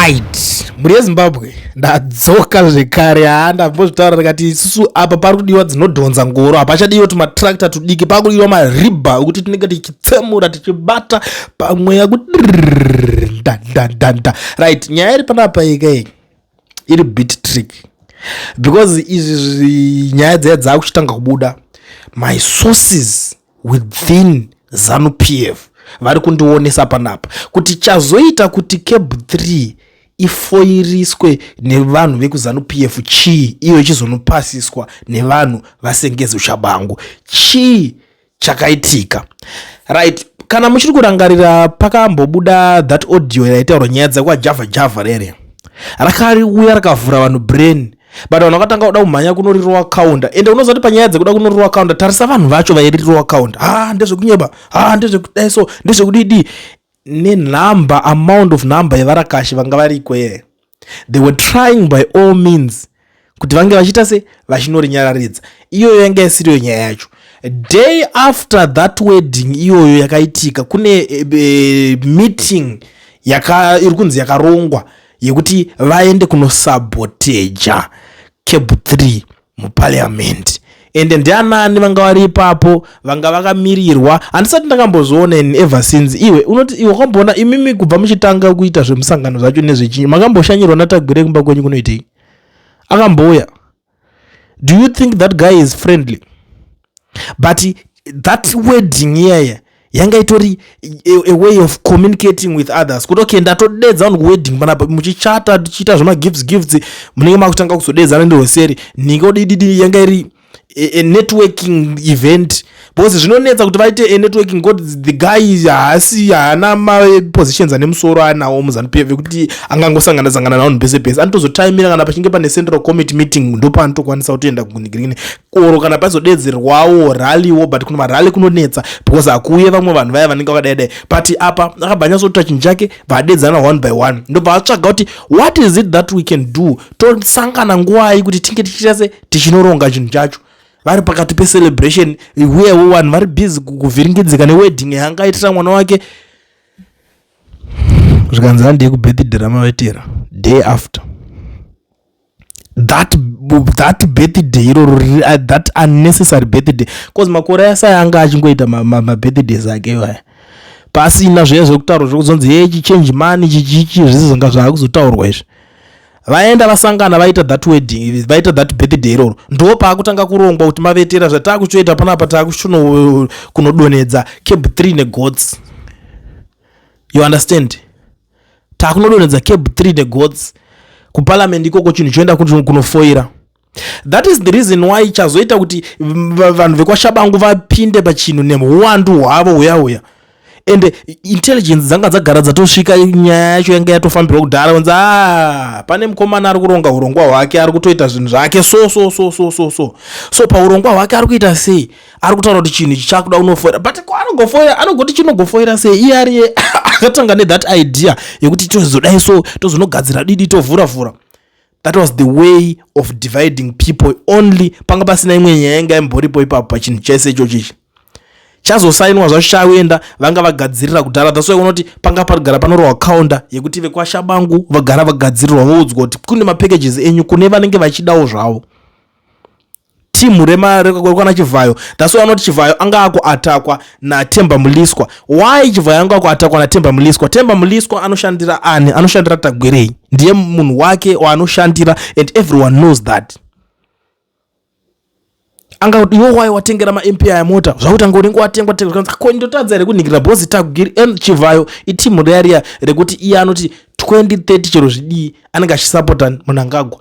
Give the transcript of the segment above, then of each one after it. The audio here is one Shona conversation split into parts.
Right, mhuri yeZimbabwe, ndadzoka zvekare. Haa, ndambozvitaura ndikati isusu apa pari kudiwa dzinodhonza ngoro, hapachadiwa tumatractor tudiki, pakudiwa maribha ekuti tinenge tichitsemura tichibata pamweya kuti ndandandanda. Right, nyaya iri panapa ika iyi iri bit trick because izvi nyaya dzaya dzakuchitanga kubuda. My sources within ZANU PF vari kundionesa panapa kuti chazoita kuti CAB 3 ifoiriswe nevanhu vekuZANU PF chii, iyo ichizonopasiswa nevanhu vaSengezo Tshabangu? Chii chakaitika? Right, kana muchiri kurangarira, pakambobuda that audio yaitaurwa nyaya dzekwaJava Java rere, rakauya rakavhura vanhu brain, but vanhu vakatanga kuda kumhanya kunorirowa counter. Ende unoziva kuti panyaya dzekuda kunorirowa counter, tarisa vanhu vacho vairirirowa counter. Ha, ndezvekunyeba, ha, ndezvekudai, so ndezvekudidi nenumber, amount of number yevarakashi vanga variko yeye. They were trying by all means kuti vange vachiita se vachinorinyararidza. Iyoyo yanga isiriyo nyaya yacho. Day after that wedding iyoyo yakaitika, kune meeting iri kunzi yakarongwa yekuti vaende kunosaboteja CAB 3 muparliament. Ende ndianani vanga vari ipapo, vanga vakamirirwa? Handisati ndakambozviona ever since. Iwe unoti iwe wakamboona imimi kubva muchitanga kuita zvemusangano zvacho nezvechinyi, makamboshanyirwa naTagwirei kumba kwenyu kunoitei? Akambouya? Do you think that guy is friendly? But that wedding iyaya yanga itori a way of communicating with others kuti okay, ndatodedza vanhu kuwedding panapa, muchichata tichiita zvemagifts gifts, munenge makutanga kuzodedzana nderweseri nhinge odididi. Yanga iri a networking event because zvinonetsa kuti vaite a networking god. The guy haasi, haana mapositions ane musoro anawo muZANU PF ekuti angangosangana sangana navanhu pese pese. Anotozotaimira kana pachinge pane central committee meeting, ndopaanotokwanisa kutoenda kunhigirini, oro kana pazodedzerwawo rallywo. But kuno marally kunonetsa because hakuuye vamwe vanhu vaya vanenge vakadai dai. But apa akabva anyatsokuita chinhu chake, vadedzana one by one, ndobva vatsvaga kuti what is it that we can do, tosangana nguvai kuti tinge tichiita se tichinoronga chinhu chacho. Vari pakati pecelebration, uyewo vanhu vari busy kuvhiringidzika newedding yaangaitira mwana wake, zvikanzi handei kubirthday ramavetera. Day after that birthday iroro, that unnecessary birthday, because makore asai anga achingoita mabirthdays ake aya pasina zviya zvekutaurwa zvekuzonzi ye chichange money chichichi, zvese zvanga zvaakuzotaurwa izvi. Vaenda, vasangana, vaita that wedding, vaita that birthday iroro, ndo paakutanga kurongwa kuti mavetera zvataakuchoita panapa, taakuchuno kunodonhedza CAB 3 negods. You understand? Taakunodonhedza CAB 3 negods kuparliament ikoko, chinhu choenda kunofoira. That is the reason why chazoita kuti vanhu vekwaTshabangu vapinde pachinhu neuwandu hwavo huya huya. And intelligence dzanga dzagara dzatosvika, nyaya yacho yanga yatofambirwa kudhara, kunzi a pane mukomana ari kuronga urongwa hwake, ari kutoita zvinhu zvake so so so so so so so. Paurongwa hwake ari kuita sei? Ari kutaura kuti chinhu ichi chakuda kunofoira, but kwaanogofoira, anogoti chinogofoira sei iye ariye akatanga nethat idea yekuti tozodai so, tozonogadzira didi, tovhura vhura? That was the way of dividing people only. Panga pasina imwe nyaya yanga imboripo ipapo pachinhu chese ichochichi. Chazosainwa zvacho, chaenda, vanga vagadzirira kudhara. That's why unoti panga pagara panorohwa counter yekuti vekwaTshabangu vagara vagadzirirwa, voudzwa kuti kune mapackages enyu kune vanenge vachidawo zvavo timu rekwana Chivayo. That's why anoti Chivayo anga akuatakwa naTemba Mliswa. Why Chivayo anga akuatakwa naTemba Mliswa? Temba Mliswa anoshandira ani? Anoshandira Tagwirei, ndiye munhu wake waanoshandira, and everyone knows that. Anga iwo wai watengera maMP aya mota, zvakuti anga unenge watengwa tengwa, ko ndotadza here kunhingirira bhozi Tagwiri? Chivayo itimu riya riya rekuti iye anoti 2030 chero zvidii anenge achisapota Mnangagwa.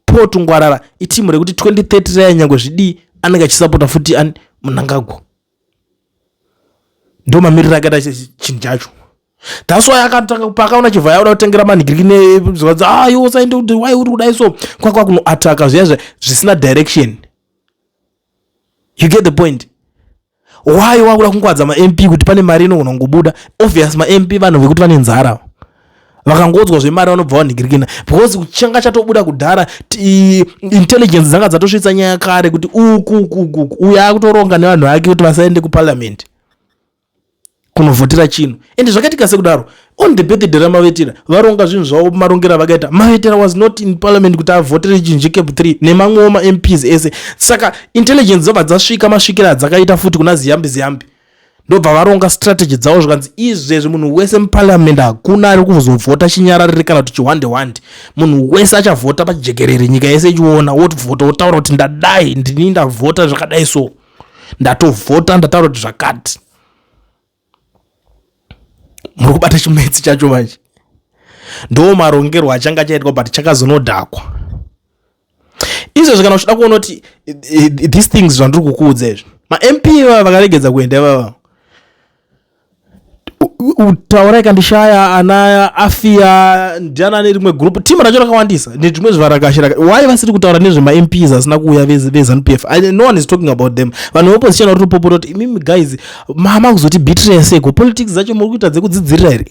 Paul Tungwarara itimu rekuti 2030 raya nyange zvidii anenge achisapota futi ani? Mnangagwa. Ndo mamiriro akaita chinhu chacho. That's why akatanga paakaona Chivayo auda kutengera manhigiriki nezvanzi, ah, iwe usaende kuti wai uri kudai so, kwakwa kunoataka zviya zvisina direction. You get the point? Why wakuda kungwadza maMP kuti pane mari inogona kungobuda? Obvious, maMP vanhu vekuti vane nzara, vakangodzwa zvemari vanobva vanhigirikina because changa chatobuda kudhara. Intelligence dzanga dzatosvitsa nyaya kare kuti uku uku uku uyu akutoronga nevanhu vake kuti vasaende kuparliament. Kunovhotera chinhu. Ende zvakaitika sekudaro, on the birthday raMavetera, varonga zvinhu zvavo, marongero avakaita. Mavetera was not in parliament kuti avhotere chinhu cheCAB 3 nemamwewo maMPs ese. Saka intelligence dzobva dzasvika masvikiro adzakaita futi kuna Ziyambi Ziyambi, ndobva varonga strategy dzavo. Zvikanzi izvezvi munhu wese muparliament, hakuna ari kuzovhota chinyararire kana kuti chihwande hwande. Munhu wese achavhota pajekerere, nyika yese ichiona. Wotovhota, wotaura kuti ndadai, ndini ndavhota zvakadai, so ndatovhota, ndataura kuti zvakati. Muri kubata chimetsi chacho manje? Ndo marongerwo achanga achaitwa, but chakazonodhakwa. Izvezvi kana uchida kuona kuti these things zvandiri kukuudza izvi, maMP ivava vakaregedza kuenda ivava, taurai kandishaya ana afia ndiana ane rimwe group, timu racho rakawandisa nezvimwe zvivarakashira. Why vasiri kutaura nezvemaMPs asina kuuya veZANU PF? No one is talking about them. Vanhu veopposition vari kutopopota kuti imimi guys, mama kuzoti betray seko politics dzacho muri kuita dzekudzidzirira here?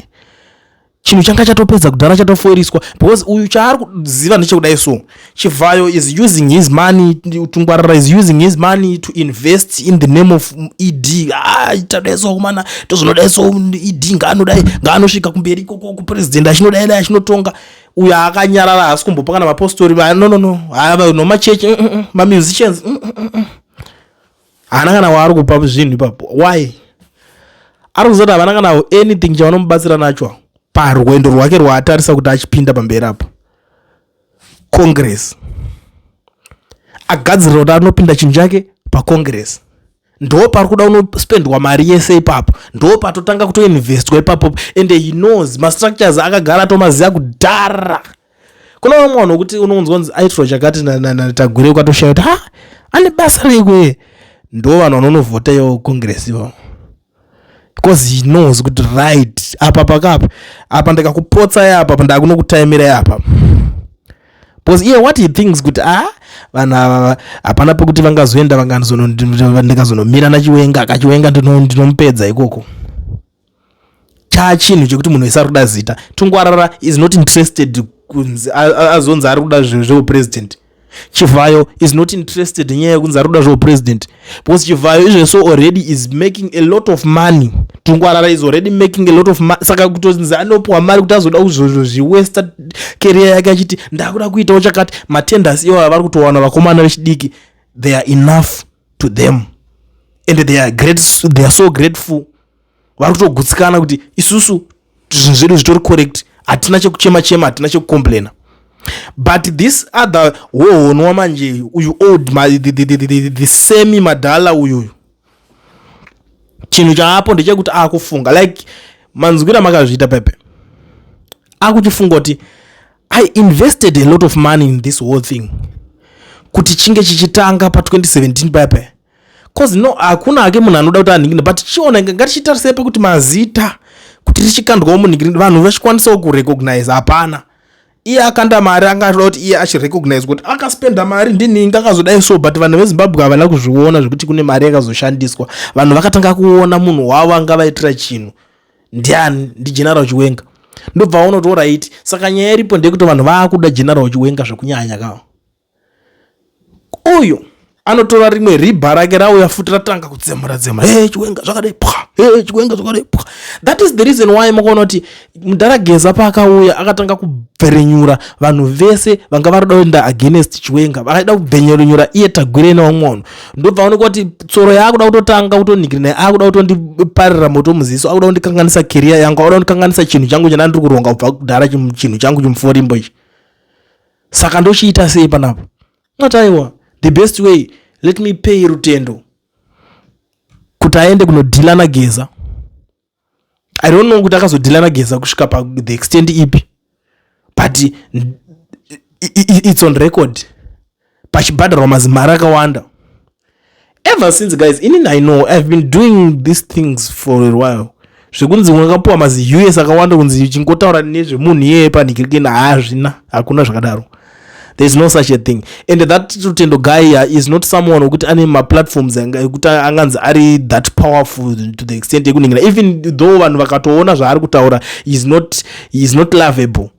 Chinhu changa chatopedza kudhara, chatofoiriswa, because uyu chaari kuziva ndechekudai. So Chivhayo is using his money, Tungwarara is using his money to invest in the name of ED. Ah, tadai so kumana, tozonodai so, ED ngaanodai, ngaanosvika kumberi ikoko kupresident, achinodai dai, achinotonga. Uyo akanyarara, haasi kumbopa kana mapostori. No, no, no, nomachechi, mamusicians, haana kana waari kupa zvinhu ipapo. Why? Ari kuzoti havana kana anything chavanomubatsira nacho parwendo rwake rwaatarisa kuti achipinda pamberi apo. Congress agadzirira kuti anopinda chinhu chake pacongress, ndo pari kuda unospendwa mari yese ipapo, ndo patotanga kutoinvestwa ipapo. And he knows mastructures, akagara atomaziva kudhara. Kuna vamwe vanhu vokuti unonzwa kunzi aitirwa chakati naTagwirei, ukatoshaya kuti ha, ane basa rekwe. Ndo vanhu vanonovhota ivo congress ivavo, because he knows kuti right apa, pakapa apa, ndikakupotsa apa, ndakunokutaimirai apa, because iye what he thinks kuti a ah, vanhu ava hapana pekuti vangazoenda, ndikazonomira naChiwenga, akaChiwenga ndinomupedza ikoko. Chinhu chekuti munhu wese ari kuda zita. Tungwarara is not interested kunzi azonzi ari kuda zveupresident. Chivhayo is not interested nyaya yekunzi ari kuda zveupresident, because Chivhayo izveso already is making a lot of money. Tungwarara is already making a lot of money. Saka kutonzi anopiwa mari kuti azoda kuzozviwesta career yake achiti ndakuda kuitawo chakati, matenders iwayo vari kutowana vakomana vechidiki, they are enough to them and they are great, they are so grateful. Vari kutogutsikana kuti isusu zvinhu zvedu zvitori correct, hatina chekuchema chema, hatina chekucomplaina. But this other wohonwa manje uyu old the semi madhala uyuyu, chinhu chaapo ndechekuti akufunga like manzwira makazviita pepe, akuchifunga kuti I invested a lot of money in this whole thing kuti chinge chichitanga pa2017 pepe, cause no, hakuna hake munhu anoda kuti anhingine, but chiona, ngatichitarisei pekuti mazita kuti richikandwawo munhingini, vanhu vachikwanisawo kurecognize. Hapana. Iye akanda mari, angatoda kuti iye achirecognize kuti akaspenda mari ndiningi, akazodai so, but vanhu veZimbabwe havana kuzviona zvekuti kune mari yakazoshandiswa. Vanhu vakatanga kuona munhu wavo angavaitira chinhu ndiani? NdiGeneral Chiwenga. Ndobva vaona kuti alright, saka nyaya iripo ndeyekuti vanhu vaakuda General Chiwenga zvekunyanya. Kavo uyu anotora rimwe ribha rake, rauya futi, ratanga kudzemura dzemura, "Hey, Chiwenga zvakadai pwa, hey, Chiwenga zvakadai pwa." That is the reason why mukaona kuti mudhara Geza paakauya, akatanga kubverenyura vanhu vese vanga vari kuenda against Chiwenga, vakaida kubverenyura iye Tagwirei nevamwe vanhu. Ndobva aonekwa kuti tsoro yaakuda kutotanga kutonhikira naye, akuda kutondiparira moto muziso, akuda kundikanganisa career yangu, akuda kundikanganisa chinhu changu chandandiri kuronga kubva kudhara, chinhu changu chimuforimbo ichi. Saka ndochiita sei panapo? Ataiwa, the best way, let me pay Rutendo kuti aende kunodhila naGeza. I don't know kuti akazodhila naGeza kusvika pa the extent ipi, but it's on record pachibhadharwa mazimari akawanda ever since. Guys, inini I know I've been doing these things for a while. Zvekunzi wakapiwa mazi US akawanda kunzi chingotaura nezvemunhu iyeye panhikirikini, haazvina, hakuna zvakadaro. There is no such a thing. And that Rutendo guy is not someone wekuti ane maplatforms ekuti anganzi ari that powerful to the extent yekuningira. Even though vanhu vakatoona zvaari kutaura, he is not lovable.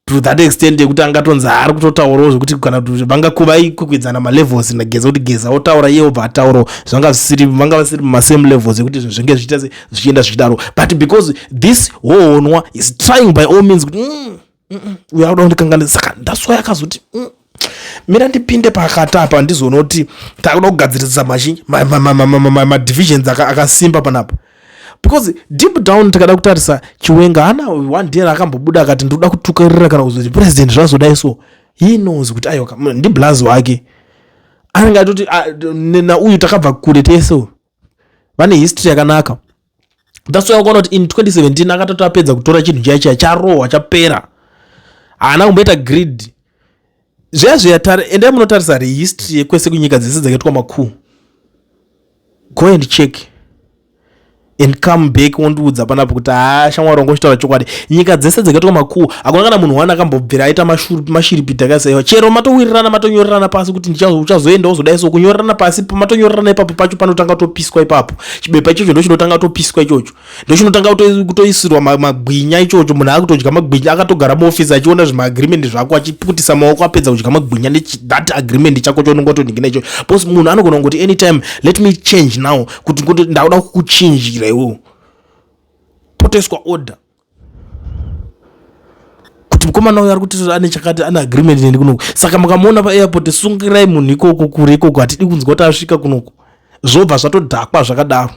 To that extent yekuti angatonzi ari kutotaurawo zvekuti kana kuti vangakuva ikwikwidzana malevels naGeza, kuti Geza otaura, iye obva ataurawo, zvanga zvisiri, vanga vasiri mumasame levels ekuti zvinhu zvinge zvichiita zvichienda zvichidaro. But because this hohonwa is trying by all means kuti uyo akuda kundikanganisa, saka that's why akazoti, mira ndipinde pakati apa, ndizoona kuti takuda kugadzirisa madivisions akasimba panapa." Because deep down tikada kutarisa, Chiwenga haana one day akambobuda akati ndinoda kutukarira kana kuzoti president zvazodai. So he knows kuti aiwa, ndiblazi wake, anenge atoti, "Ah, nauyu takabva kure tese, vane history yakanaka." That's why wakaona kuti in 2017 akatoti apedza kutora chinhu chiya chiya, charohwa, chapera, haana kumboita greed. Zviya zviya, endai munotarisa rehistory yekwese kunyika dzese dzakaitwa macoup. Go and check and come back wondiudza panapo kuti haa, shamwari wangu, uchitaura chokwadi. Nyika dzese dzakaitwa macoup, hakuna kana munhu wani akambobvira aita mashiripiti akasaiwa. Chero matowirirana, matonyorerana pasi kuti uchazoenda wozodai, so kunyorerana pasi, matonyorerana ipapo pacho panotanga kutopiswa ipapo. Chibepa ichocho ndo chinotanga kutopiswa, ichocho ndo chinotanga kutoisirwa magwinya ichocho. Munhu akutodya magwinya akatogara muofisi achiona zvimaagreement zvako, achiputisa maoko, apedza kudya magwinya nethat agreement chako chaunonge watonhingi ichocho, because munhu anogona kungoti anytime, "Let me change now," kuti ndakuda kukuchinjira iwewo, potoiswa order kuti mukomana uyu ari kuti ane chakati, ane agreement neni kunoku, saka mukamuona paairport, sungirai munhu ikoko kure ikoko, hatidi kunzwa kuti asvika kunoku. Zvobva zvatodhakwa zvakadaro.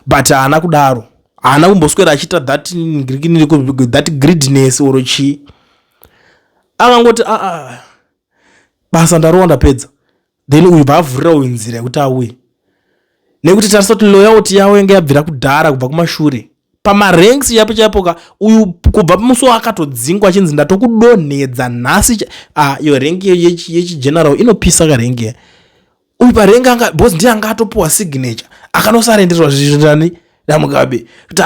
But haana kudaro, haana kumboswera achiita that greediness or chii. Akangoti, aa, basa ndarowa, ndapedza. Then uyu bva avhurira uyu nzira yekuti auye, nekuti tarisa kuti loyalty yavo yange yabvira kudhara, kubva kumashure pamaranks chaipo chaipo ka. Uyu kubva musi waakatodzingwa achinzi ndatokudonhedza nhasi, ah, iyo rank yechigeneral inopisa karank ya uyu parank anga, because ndiye anga atopiwa signature, akanosarenderwa zvinani naMugabe kuti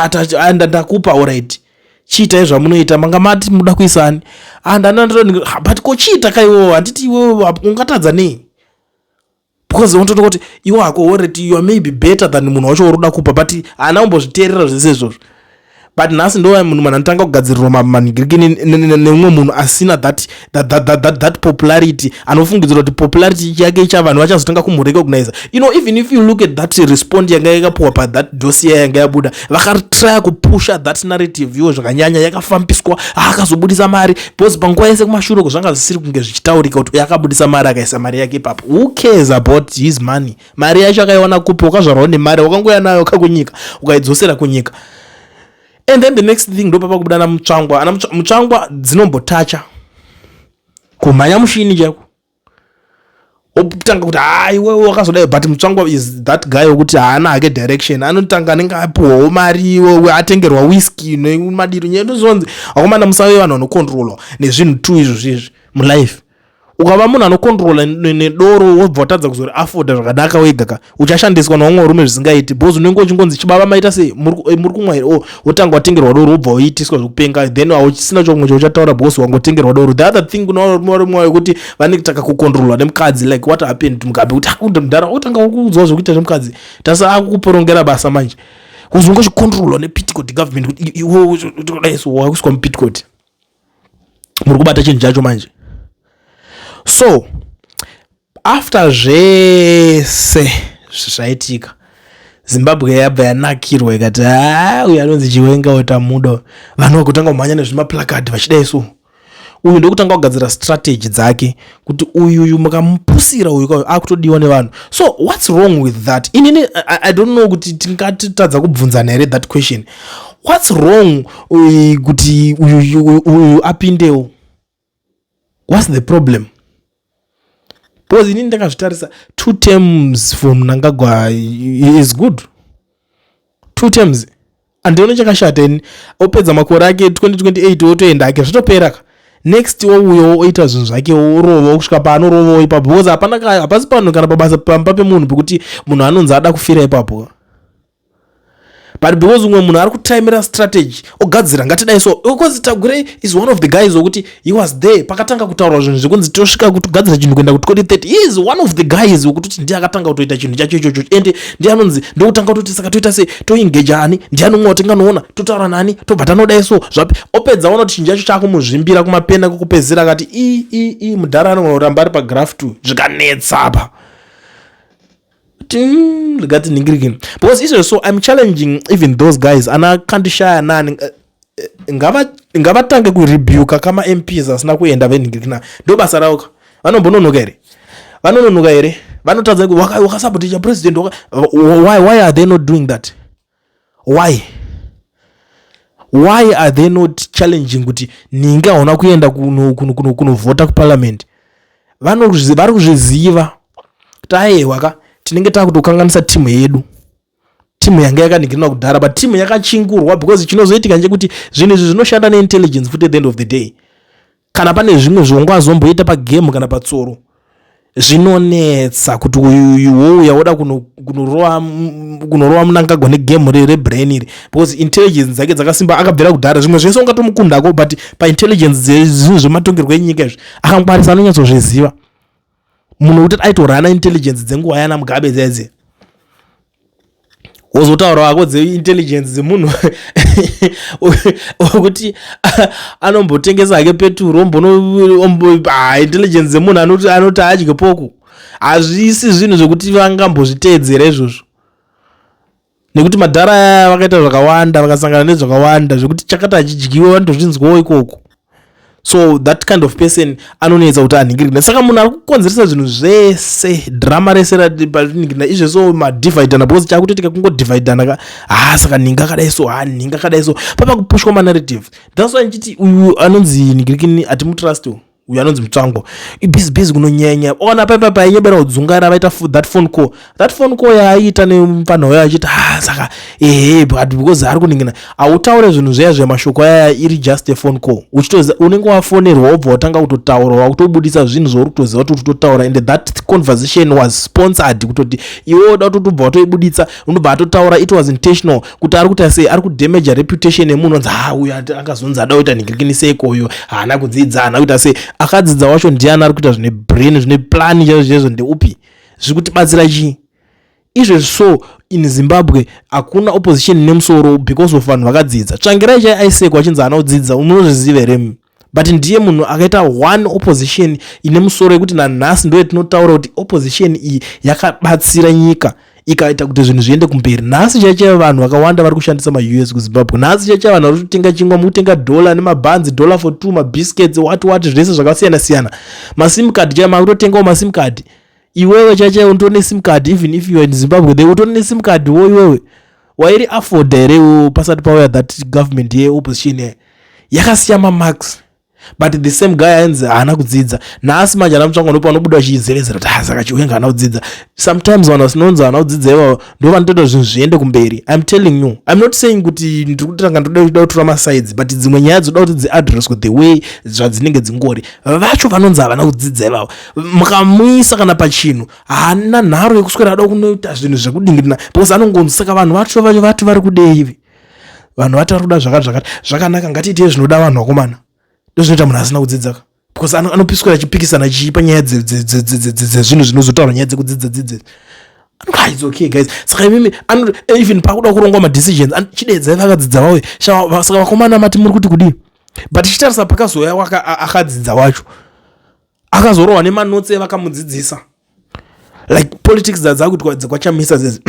ndakupa, alright, chiitai zvamunoita, manga mati muda kuisani. Ah, but kochiita kaiwowo, handiti iwewe ungatadza nei? Because unotoona kuti iwe hako already you are maybe better than munhu wacho uri kuda kupa, but haana kumbozviteerera zvese izvozvo. But nhasi ndo munhu anotanga kugadzirirwa manhingiriki nemumwe munhu asina that popularity, anofungidzira kuti popularity yake icha, vanhu vachazotanga kumurecognize. Even if you look at that respond yanga yakapuwa pathat dossier yanga yabuda, vakatrya kupusha that narrative iwo zvakanyanya, yakafambiswa, akazobudisa mari, because panguva yese kumashure uko zvanga zvisiri kunge zvichitaurika kuti yakabudisa mari, akaisa mari yake ipapo. Who cares about his money? Mari yacho akaiwana kupi? Wakazvarwawo nemari, wakangoya nayo kakunyika, ukaidzosera kunyika. And then the next thing, ndopapa kubuda naMutsvangwa. Ana Mutsvangwa dzinombotacha kumhanya mushini chaiko, otanga kuti, "Hai, iwewe wakazodai." But Mutsvangwa is that guy wekuti haana hake direction, anotanga anenge apiwawo mari, iwewe atengerwa whisky nemadiro. Nyendozonzi akomana, musave vanhu vanokontrolwa nezvinhu tu izvo zvizvi mulife. Ukava munhu anokontrola nedoro, wobva watadza kuzori afoda zvakanaka wega ka, uchashandiswa naumwe varume zvisingaiti, because unenge uchingonzi, "Chibaba, maita sei? Muri kumwa here?" O, wotanga watengerwa doro, wobva waitiswa zvekupenga, then hauchisina chomwe chauchataura because wangotengerwa doro. The other thing, kuna varume wekuti vanetaka kukontrolwa nemukadzi, like what happened to Mugabe, kuti akudhara otanga kuudzwa zvekuita nemukadzi, tasa akukuporongera basa manje, kuzonge uchikontrolwa nepetticoat government, kuti iwe dai so wakuiswa mupetticoat. Muri kubata chinhu chacho manje? So after zvese zvaitika, Zimbabwe yabva yanakirwa, ikati, "Ha, uyu anonzi Chiwenga wetamuda." Vanhu vakutanga kumhanya nezvimaplacard vachidai. So uyu ndokutanga kugadzira strategy dzake kuti uyuyu mukamupusira uyu kauyu akutodiwa nevanhu. So what's wrong with that? Inini I don't know kuti tingatitadza kubvunzana here that question. What's wrong kuti uyu apindewo? What's the problem? Because inini ndakazvitarisa, two terms for Mnangagwa is good. Two terms handioni chakashata ini. Opedza makore ake 2028, otoenda ake, zvitopera ka. Next wouyo oita zvinhu zvake, orova kusvika paanorovawo ipapo, because hapana hapasi panhu kana pabasa pamba pemunhu pekuti munhu anonzi ada kufira ipapo. But because umwe munhu ari kutaimira strategy, ogadzira, ngatidai so, because Tagwirei is one of the guys wekuti he was there pakatanga kutaurwa zvinhu zvekunzi tosvika kutogadzira chinhu kuenda ku2030. He is one of the guys wekutoti ndiye akatanga kutoita chinhu chacho ichocho, ende ndiye anonzi ndokutanga kutoti saka toita sei, toengeja ani, ndiani umwe watinganoona, totaura nani, tobva tanodai so zvapi. Opedza, ona kuti chinhu chacho chakumuzvimbira kumapena kwekupedzisira, akati i i i mudhara anogona kuramba ari pagraft, zvikanetsa apa. Ndikati ningirikini, because izvo so I'm challenging even those guys ana kandishaya nani, ngavatange kurebuka kama MPs asina kuenda venhingirikina. Ndo basa ravo ka. Vanombononoka here? Vanononoka here? Vanotadza wakasabotecha president. Why are they not doing that? Why are they not challenging kuti ninge hauna kuenda kunovhota kuparliament? Vari kuzviziva kuti aiwa ka, tinenge takutokanganisa timu yedu, timu yanga yakaningirina kudhara, but timu yakachingurwa, because chinozoitika ndechekuti zvinhu izvi zvinoshanda neintelligence futi. At the end of the day, kana pane zvimwe zvongwazomboita pagame kana patsoro, zvinonetsa kuti uyu wouya woda kunorova Mnangagwa negame rebrain iri, because intelligence dzake dzakasimba, akabvira kudhara. Zvimwe zvese ungatomukundako, but paintelligence dzezvinhu zvematongerwo enyika izvi akangwarisa, anonyatsozviziva. Munhu wekuti aitorana intelligence dzenguva yana Mugabe dzedze, wozotaura wako dzeintelligence dzemunhu wekuti anombotengesa hake peturu, intelligence dzemunhu anoti adye poko. Hazvisi zvinhu zvekuti vangambozviteedzera izvozvo, nekuti madhara aya vakaita zvakawanda, vakasangana nezvakawanda zvekuti chakati hachidyiwe, vanotozvinzwawo ikoko. So that kind of person anonetsa kuti anhingirikina. Saka munhu ari kukonzeresa zvinhu zvese, drama rese rapanhingirina izveso, madhivhaidhana, because chakutoitika kungodhivhaidhana ka. Ha, saka nhinga akadai so, ha, nhinga akadai so, papa kupushwa manarrative. That's why ndichiti uyu anonzi nhingirikini hatimutrust, uyu anonzi Mutsvangwa ibhizi bhizi kunonyanya. Ona paipa painyebera kudzungaira, vaita that phone call, that phone call yaaiita nemufana uyo achiti, ha, saka ehe, but because ari kuningina, hautaure zvinhu zviya zvemashoko aya, iri just a phone call, uchitoziva unenge wafonerwa, wobva watanga kutotaura, wakutobudisa zvinhu zvauri kutoziva kuti uri kutotaura. And that conversation was sponsored, kutoti iwe uda kutotobva watoibuditsa, unobva atotaura. It was intentional kuti ari kuita sei, ari kudamaja reputation yemunhu, onzi, ha, uyu angazonzi ada kuita nhingirikini seiko, uyu haana kudzidza, haana kuita sei. Akadzidza wacho ndiani? Ari kuita zvine brain, zvine plan chaizvo chaizvo ndeupi? Zviri kutibatsira chii izvezvi? So in Zimbabwe hakuna opposition nemusoro because of vanhu vakadzidza. Tsvangirai chai aisekwa achinzi haana kudzidza, munozviziva here? But ndiye munhu akaita one opposition ine musoro yekuti nanhasi ndo yatinotaura kuti opposition iyi yakabatsira nyika, ikaita kuti zvinhu zviende kumberi. Nhasi chaichaivo vanhu vakawanda vari kushandisa maUS kuZimbabwe. Nhasi chaichaivo vanhu vari kutenga chingwa, mukutenga dhola nemabhanzi, dollar for two, mabiscuits, what what, zvese zvakasiyana siyana, masim card chaivo makutotengawo masim card. Iwewe chaichaivo utori nesim card, even if you are in Zimbabwe they utori nesim card wo. Iwewe wairi afforda here pasati pauya that government yeopposition yakasiya mamarks? But the same guy ainzi haana kudzidza, nhasi manje ana Mutsvangwa ndipo vanobuda vachizevezera kuti, ha, saka Chiwenga haana kudzidza. Sometimes vanhu vasinonzi haana kudzidza ivavo ndo vanotoita zvinhu zviende kumberi. I'm telling you, I'm not saying kuti ndiri kutanga ndoda kutora masides, but dzimwe nyaya dzoda kuti dziaddresswe the way zvadzinenge dzingori. Vacho vanonzi havana kudzidza ivavo, mukamuisa kana pachinhu, haana nharo yekuswera ada kunoita zvinhu zvekudingirina, because anongonzi, saka vanhu vacho vati vari kudeivi, vanhu vati vari kuda zvakati zvakati, zvakanaka, ngatiitei zvinoda vanhu vakomana. Ndozvinoita munhu asina kudzidza, because anopiswera achipikisana chii panyaya dzezvinhu zvinozotaura nyaya dzekudzidza dzidze. It's okay guys, saka imimi even pakuda kurongwa madecisions, chidedzai vakadzidza vauye. Saka vakomana mati muri kuti kudii? But chitarisa pakazouya akadzidza wacho, akazorohwa nemanotsi evakamudzidzisa, like politics dzadzakuitwa dzekwaChamisa dzedzi.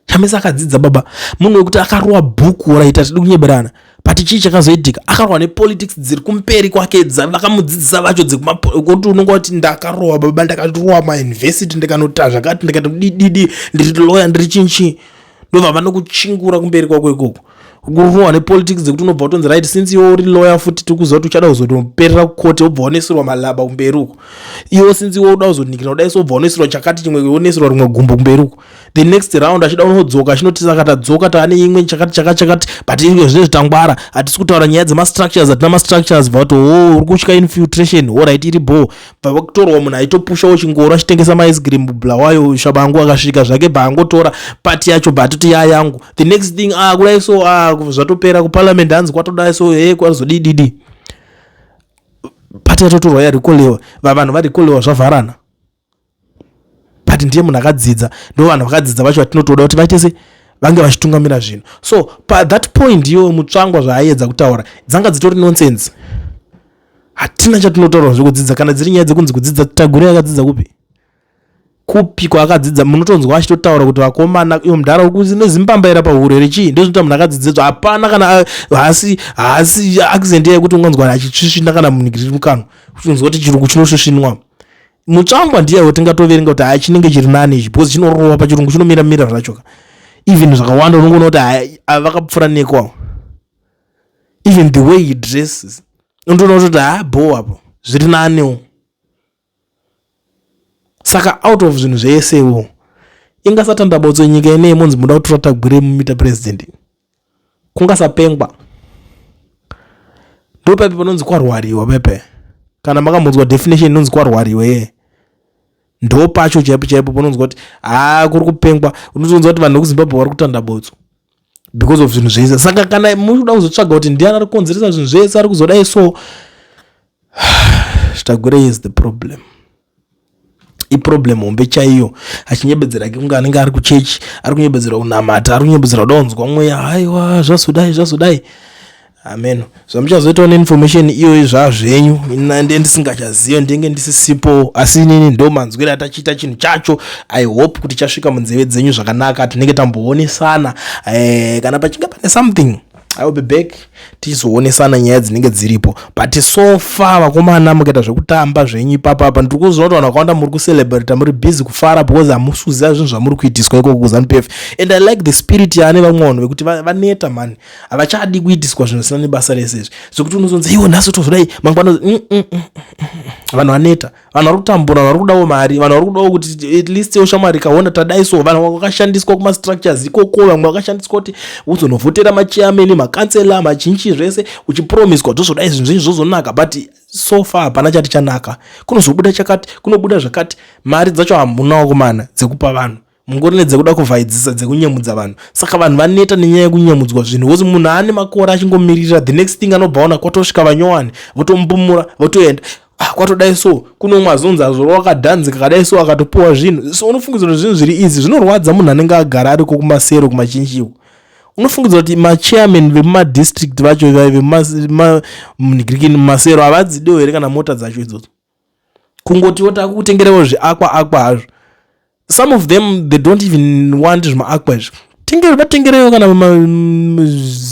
Chamisa akadzidza baba, munhu wekuti akarowa bhuku raita, tidi kunyeberana. But chii chakazoitika? Akarohwa nepolitics dziri kumberi kwake, vakamudzidzisa vacho, dzekuti unonga kuti ndakarohwa baba, ndakarohwa mauniversity, ndikanota zvakati, ndikati dididi, ndiri lawyer, ndiri chinchi, ndobva vanokuchingura kumberi kwako ikoko. Kurohwa nepolitics dzekuti unobva utonzi, "Right, since iwe uri lawyer futi, tiri kuziva kuti uchada kuzotoperera kukoti," wobva waonesirwa malaba kumberi uko. Iwo since iwe uda kuzonikira kudai so, wobva waonesirwa chakati chimwe, wonesirwa rimwe gumbo kumberi uko. The next round achida unodzoka achinoti, "Saka tadzoka, taane imwe chakati chakati chakati, but izvo zvinezvi tangwara, hatisi kutaura nyaya dzemastructures, hatina mastructures." Bva kuti, "O, uri kutya infiltration, alright, iri bho." Bva vakutorwa munhu aitopushawo chingoro achitengesa maice cream Bulawayo. Shabangu akasvika zvake, bva angotora pati yacho, bva atoti, "Ya yangu." The next thing, ah, kudai so, ah, zvatopera kuparliament, hanzi kwatodai so, he, kwazodididi, pati yatotorwa, yarecallwa, vanhu varecallwa, zvavharana. But ndiye munhu akadzidza. Ndo vanhu vakadzidza vacho vatinotoda kuti vaite se vange vachitungamira zvinhu. So pathat point iwo Mutsvangwa zvaaiedza kutaura dzanga dzitori nonsense. Hatina chatinotaura zvekudzidza. Kana dziri nyaya dzekunzi kudzidza, Tagwirei akadzidza kupi? Kupi kwaakadzidza? Munotonzwa achitotaura kuti, "Vakomana, iwo mudhara nezimbambaira pahuro here chii?" Ndozvinoita munhu akadzidzedzwa. Hapana kana haasi accent yekuti unganzwa achitsvisvina kana munhu riri mukanwa, kutonzwa kuti chirungu chinosvisvinwa. Mutsvangwa ndiye tingatoverenga kuti hai, chinenge chiri nani ichi, because chinorova pachirungu, chinomiramira zvacho. Even zvakawanda unongoona kuti hai, vakapfuura nekwa. Even the way he dresses, unotoona kuti ha, bo apo zviri naniwo. Saka out of zvinhu zvesewo, ingasatandabotso nyika inei munzi muda kutora Tagwirei mumita president, kungasapengwa. Ndo paipe panonzi kwarwariwa pepe. Kana makambonzwa definition inonzi kwarwariwa, ye, ndo pacho chaipo chaipo panonzwa kuti haa, kuri kupengwa. Unotonzwa kuti vanhu vekuZimbabwe vari kutanda botso because of zvinhu zvese. Saka kana muda kuzotsvaga kuti ndiani ari kukonzeresa zvinhu zvese, ari kuzodai so, Tagwirei is the problem. Iproblem hombe chaiyo. Achinyebedzera ke kunge anenge ari kuchechi, ari kunyebedzera kunamata, ari kunyebedzera kuda kunzwa mweya. Haiwa, zvazodai, zvazodai, amen. Zvamuchazoitawo neinformation iyoyo zvazvenyu, nde ndisingachaziva, ndenge ndisisipo. Asi inini ndo manzwiro atachiita chinhu chacho. I hope kuti chasvika munzeve dzenyu zvakanaka. Tinenge tamboonesana. Kana pachinge pane something, I will be back tichizoonesana nyaya dzinenge dziripo. But so far, vakomana, mukaita zvekutamba zvenyu ipapapa, ndiri kuziva kuti vanhu vakawanda muri kucelebrata, muri busy kufara, because hamusi kuziva zvinhu zvamuri kuitiswa ikoko kuZANU PF. And I like the spirit yaane vamwe vanhu vekuti vaneta mani, havachadi kuitiswa zvinhu zvisina nebasa rese izvi, zvekuti unozonzi, "Iwo, nhasi tozodai, mangwana." Vanhu vaneta, vanhu vari kutambura, vanhu vari kudawo mari, vanhu vari kudawo kuti at least shamwari kaona tadai so. Vanhu vakashandiswa kumastructures ikoko, vamwe vakashandiswa kuti uzonovhotera machairman, makansela, machinchi, zvese uchipromiswa zvozodai, zvinhu zvenyu zvozonaka. But so far hapana chati chanaka. Kunozobuda chakati, kunobuda zvakati, mari dzacho hamunawo kumana dzekupa vanhu, mungori nedzekuda kuvhaidzisa, dzekunyemudza vanhu. Saka vanhu vaneta nenyaya yekunyemudzwa zvinhu, wozi munhu ane makore achingomirira. The next thing, anobva ona kwatosvika vanyowani, votombumura, votoenda. Ah, kwatodai so, kuno umwe azonzi azorova akadhanzika kadai so, akatopuwa zvinhu. So unofungidzira kuti zvinhu zviri izi zvinorwadza munhu anenge agara ariko kumasero kumachinchiwo. Unofungidzira kuti machairman vemumadistrict vacho, vemumanigirikini mumasero, havadzidiwo here kana mota dzacho idzodzo? Kungotiwo takukutengerewo zviakwa akwa hazvo. Some of them, they don't even want zvimaakwa izvi. Vatengerewo kana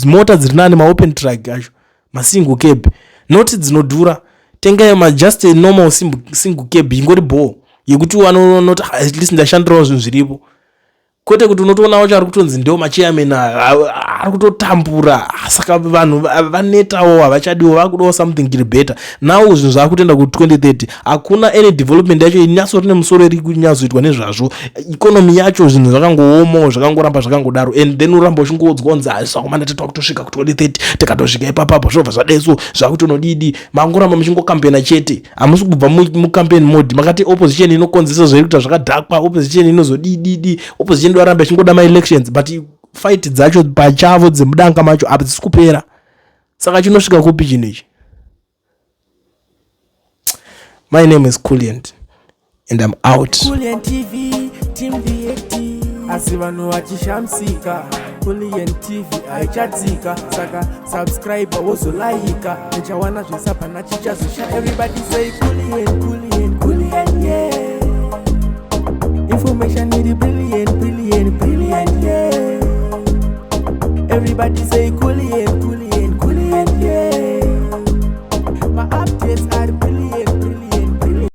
mota dziri nani, maopen truck acho, masingle cab, not dzinodhura. Tengai majust a normal single cab ingori bho, yekuti wanonoti, "Ah, at least ndashandirawo zvinhu zviripo," kwete kuti unotoona wacho ari kutonzi ndio machairman ari kutotambura. Saka vanhu vanetawo, havachadiwo, vakudawo something chiri better. Now zvinhu zvaakutoenda ku2030, hakuna any development yacho inyatsori nemusoro iri kunyatsoitwa nezvazvo. Economy yacho, zvinhu zvakangoomawo, zvakangoramba zvakangodaro. And then uramba uchingoudzwa kunzi, "Sakomana, tata kutosvika ku2030, tikatosvika ipapapo zvobva zvadai so, zvakutonodidi." Mangoramba muchingocampaigna chete, hamusi kubva mucampaign mode. Makati opposition inokonzesa zvairi kuita zvakadhakwa, opposition inozodididi, opposition inoramba ichingoda maelections, but fight dzacho pachavo dzemudanga macho hadzisi kupera. Saka chinosvika kupi chinhu ichi? My name is Kulliant and I'm out. Kulliant TV, Team VAT. Asi vanhu vachishamisika, Kulliant TV haichatsika. Saka subscribe, wozolaika, uchawana zvese, hapana chichazosha. Everybody say Kulliant, Kulliant, Kulliant, yeah. Information iri brilliant, brilliant, brilliant, yeah. Everybody say